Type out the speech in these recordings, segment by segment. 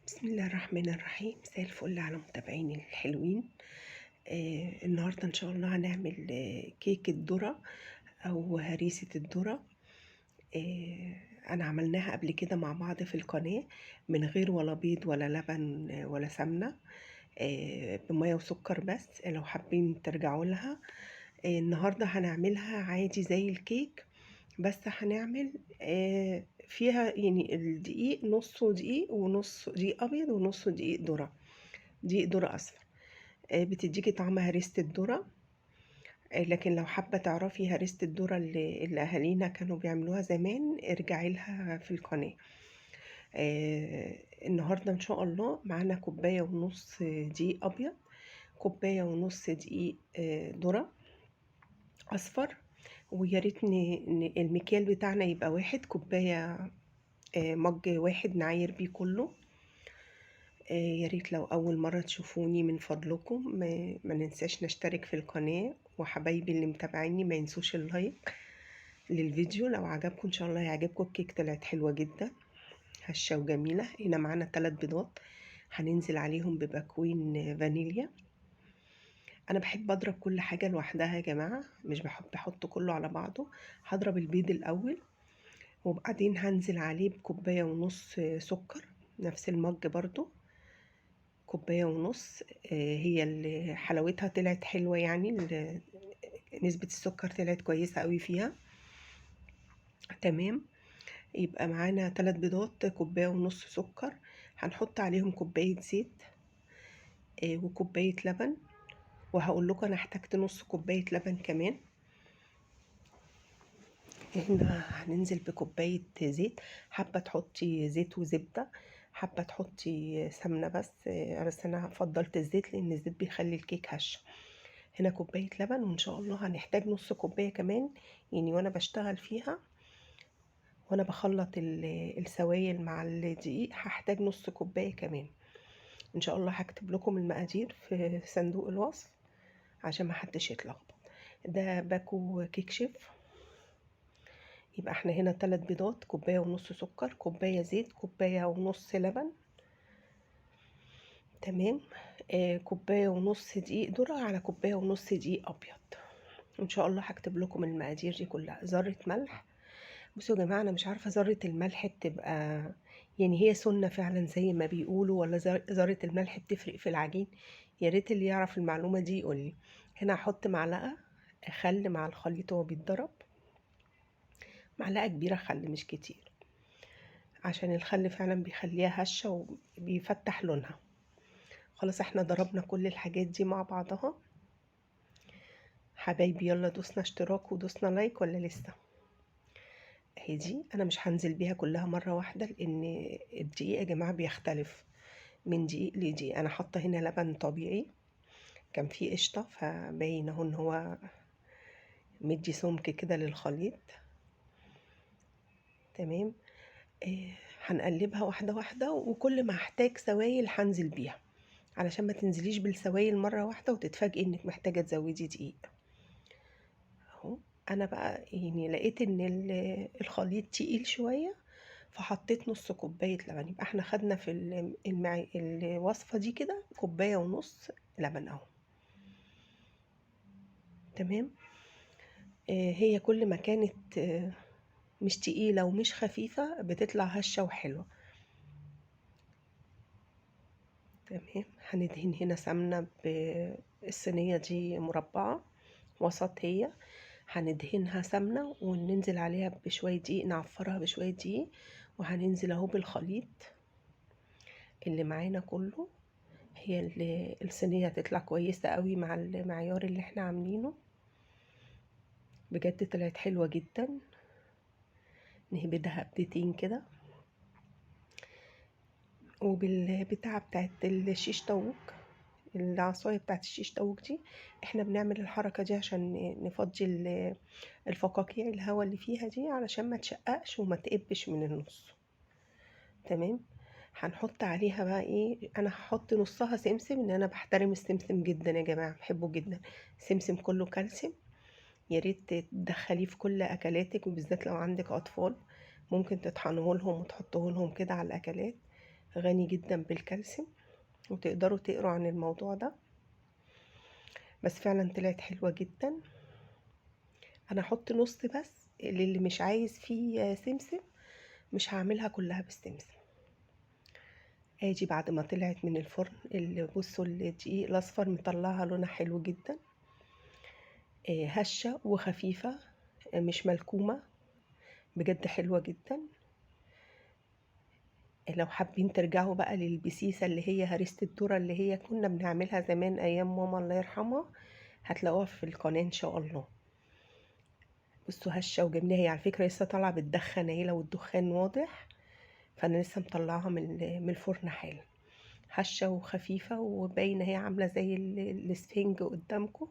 بسم الله الرحمن الرحيم. مساء الفل على متابعيني الحلوين. النهارده ان شاء الله هنعمل كيكة ذرة او هريسة الذرة. انا عملناها قبل كده مع بعض في القناة من غير ولا بيض ولا لبن ولا سمنة، بمية وسكر بس، لو حابين ترجعوا لها. النهارده هنعملها عادي زي الكيك، بس هنعمل فيها يعني الدقيق نصه دقيق ونص دقيق ابيض ونصه دقيق ذره، دقيق ذره اصفر. بتديكي طعم هريسه الذرة. لكن لو حابة تعرفي هريسه الذرة اللي اهالينا كانوا بيعملوها زمان ارجعي لها في القناة. النهارده ان شاء الله معانا كوباية ونص دقيق ابيض، كوباية ونص دقيق ذره اصفر، ويا ريت المكيال بتاعنا يبقى واحد كوباية، مج واحد نعاير بيه كله. يا ريت لو اول مرة تشوفوني من فضلكم ما ننساش نشترك في القناة، وحبايبي اللي متابعيني ما ينسوش ال like للفيديو لو عجبكم. ان شاء الله يعجبكم. الكيك طلعت حلوة جدا، هشه وجميلة. هنا معانا 3 بيضات هننزل عليهم بباكوين فانيليا. انا بحب اضرب كل حاجة لوحدها يا جماعة، مش بحب احط كله على بعضه. هضرب البيض الاول وبعدين هنزل عليه بكوبايه ونص سكر، نفس المج برضو كوباية ونص. هي اللي حلاوتها طلعت حلوة، يعني نسبه السكر طلعت كويسة قوي فيها. تمام، يبقى معانا 3 بيضات، كوباية ونص سكر، هنحط عليهم كوباية زيت، وكوبايه لبن، وهقول لكم انا احتاجت نص كوباية لبن كمان. هنا هننزل بكوبايه زيت، حابة تحطي زيت وزبده، حابة تحطي سمنه بس، بس انا فضلت الزيت لان الزيت بيخلي الكيك هشه. هنا كوباية لبن، وان شاء الله هنحتاج نص كوباية كمان، يعني وانا بشتغل فيها وانا بخلط السوائل مع الدقيق هحتاج نص كوباية كمان. ان شاء الله هكتب لكم المقادير في صندوق الوصف عشان ما حدش يتلخبط. ده باكو كيك شيف. يبقى احنا هنا 3 بيضات، كوباية ونص سكر، كوباية زيت، كوباية ونص لبن، تمام، كوباية ونص دقيق ذره على كوباية ونص دقيق ابيض. ان شاء الله هكتب لكم المقادير دي كلها. ذره ملح. بصوا يا جماعة انا مش عارفه ذره الملح بتبقى يعني هي سنة فعلا زي ما بيقولوا، ولا ذره الملح بتفرق في العجين؟ يا ريت اللي يعرف المعلومة دي يقول لي. هنا هحط معلقه خل مع الخليط وهو بيتضرب، معلقه كبيرة خل مش كتير، عشان الخل فعلا بيخليها هشه وبيفتح لونها. خلاص احنا ضربنا كل الحاجات دي مع بعضها. حبايبي يلا دوسنا اشتراك ودوسنا like ولا لسه؟ اهي دي انا مش هنزل بيها كلها مرة واحدة لان الدقيق يا جماعة بيختلف من دقيق لدقيق. انا حاطه هنا لبن طبيعي، كان فيه قشطه، فباين اهو ان هو مدي سمك كده للخليط. تمام، هنقلبها واحدة واحدة، وكل ما هحتاج سوائل هنزل بيها علشان ما تنزليش بالسوائل مرة واحدة وتتفاجئي انك محتاجه تزودي دقيق. اهو انا بقى يعني لقيت ان الخليط تقيل شوية فحطيت نص كوباية لبن. يبقى احنا خدنا في الوصفة دي كده كوباية ونص لبن اهو. تمام، هي كل ما كانت مش تقيلة ومش خفيفة بتطلع هشه وحلوه. تمام، هندهن هنا سمنه بالصينيه دي مربعه وسط، هي هندهنها سمنه وننزل عليها بشوية دقيق، نعفرها بشوية دقيق، وهننزل اهو بالخليط اللي معانا كله. هي الصينية هتطلع كويسة قوي مع المعيار اللي احنا عاملينه، بجد طلعت حلوة جدا. نهبدها هبدتين كده، وبالبتاعه بتاعت الشيش طاووق، العصاية بتاعت الشيش طاووق دي، احنا بنعمل الحركة دي عشان نفضي الفقاقيع الهواء اللي فيها دي علشان ما تشققش وما تقبش من النص. تمام، هنحط عليها بقى ايه؟ انا هحط نصها سمسم، ان انا بحترم السمسم جدا يا جماعة، بحبه جدا. السمسم كله كالسيوم، يا ريت تدخليه في كل اكلاتك، وبالذات لو عندك اطفال ممكن تطحنوه لهم وتحطوه لهم كده على الاكلات. غني جدا بالكالسيوم، وتقدروا تقروا عن الموضوع ده. بس فعلا طلعت حلوة جدا. انا هحط نص بس للي مش عايز فيه سمسم، مش هعملها كلها بالسمسم. ادي بعد ما طلعت من الفرن، اللي بصوا الدقيق الاصفر مطلعها لونها حلو جدا، هشه وخفيفة، مش ملكومه، بجد حلوة جدا. لو حابين ترجعوا بقى للبسيسه اللي هي هريسه الذرة اللي هي كنا بنعملها زمان ايام ماما الله يرحمها، هتلاقوها في القناة ان شاء الله. بصوا هشه وجميلة، هي على فكرة لسه طالعه بتدخن اهي، لو الدخان واضح، فانا لسه مطلعاها من الفرن حالا. هشه وخفيفة وباينه هي عامله زي الاسفنج قدامكم.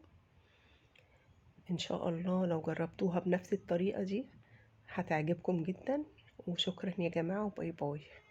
ان شاء الله لو جربتوها بنفس الطريقة دي هتعجبكم جدا. وشكرا يا جماعة، و bye bye.